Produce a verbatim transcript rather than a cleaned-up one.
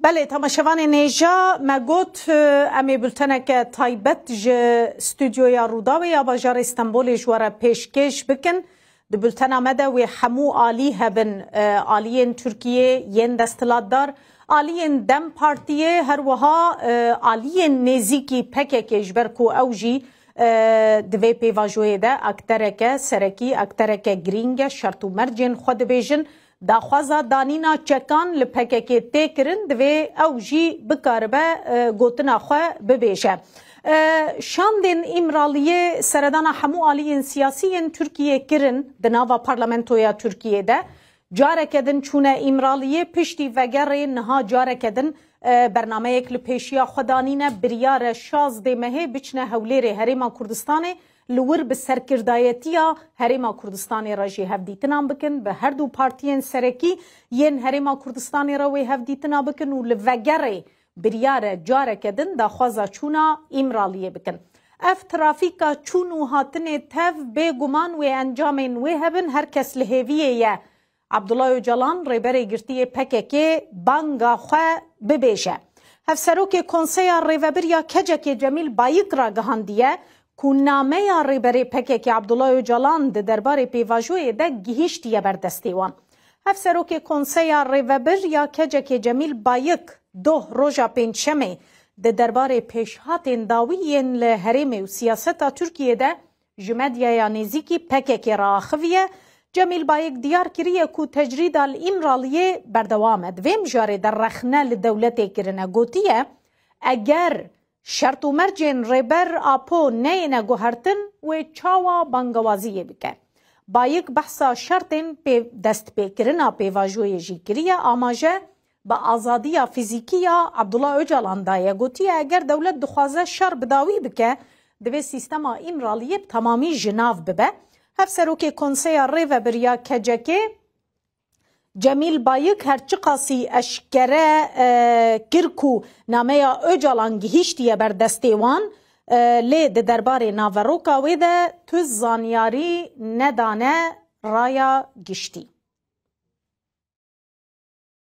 Belê, temaşevanên hêja, me got, e, em ê bulteneke taybet ji stûdyoya Rûdawê ya bajarê Stenbolê ji we re pêşkêş bikin. Di bultena me de wê hemû alî hebin, e, aliyên Tirkiyê, yên desthilatdar, aliyên DEM Partiyê, her wiha, e, aliyên nêzîkî P K K, ji ber ku ew jî, e, di vê pêvajoyê de aktereke serekî, aktereke girîng e, şert û mercên xwe dibêjin. Daxwaza danîna çekan li P K K tê kirin, divê ew jî bikaribe, e, gotina xwe bibêje. E, şandên Îmraliyê seredana hemû aliyên siyasî yên Tirkiyê kirin di nava parlamentoya Tirkiyê de. Careke din çûne Îmraliyê, piştî vegerê niha careke din, e, bernameyek li pêşiya xwe danîne. Biryar e şazdê mehê biçine Hewlêrê Herêma Kurdistanê, li wir bi serkirdayetiya Herêma Kurdistanê re jî hevdîtinan bikin, bi her du partiyên serekî yên Herêma Kurdistanê re wê hevdîtina bikin û li vegerê biryar e careke din daxwaza çûna Îmraliyê bikin. Ev trafîka çûn û hatinê tev bêguman wê encamên wê hebin, her kes li hêviyê ye Abdullah Ocalan, rêberê girtî yê P K K, banga xwe bibêje. Hevserokê Konseya Rêvebir ya K C K'ê Cemîl Bayik ragihandiye ku nameya rêberê P K K Abdullah Ocalan di derbarê pêvajoyê de gihîştiye ber destê wan. Hevserokê Konseya Rêvebir ya K C K'ê Cemîl Bayik doh roja Pêncşemê di derbarê pêşhatên dawî yên li herêmê û siyaseta Tirkiyê de ji medyaya nêzîkî P K K re axiviye. Cemîl Bayik diyar kiriye ku tecrîda li Îmraliyê berdewam e. Di vê mijarê de rexne li dewletê kirine. Gotiye, eger şert û mercên Rêber Apo neyêne guhertin, wê çawa bangewaziyê bike? Bayik behsa şertên pê-, destpêkirina pêvajoyê jî kiriye. Amaje bi azadiya fîzîkî ya Abdullah Ocalan daye. Gotiye, eger dewlet dixwaze şer bi dawî bike, divê sîstema Îmraliyê bi temamî ji nav bibe. Hevserokê Konseya Rêvebir ya K C K, Cemîl Bayik, her çiqasî eşkere, e, kir ku nameya Ocalan gihîştiye ber destê wan, e, lê di derbarê naveroka wê de tu zanyarî nedane raya giştî.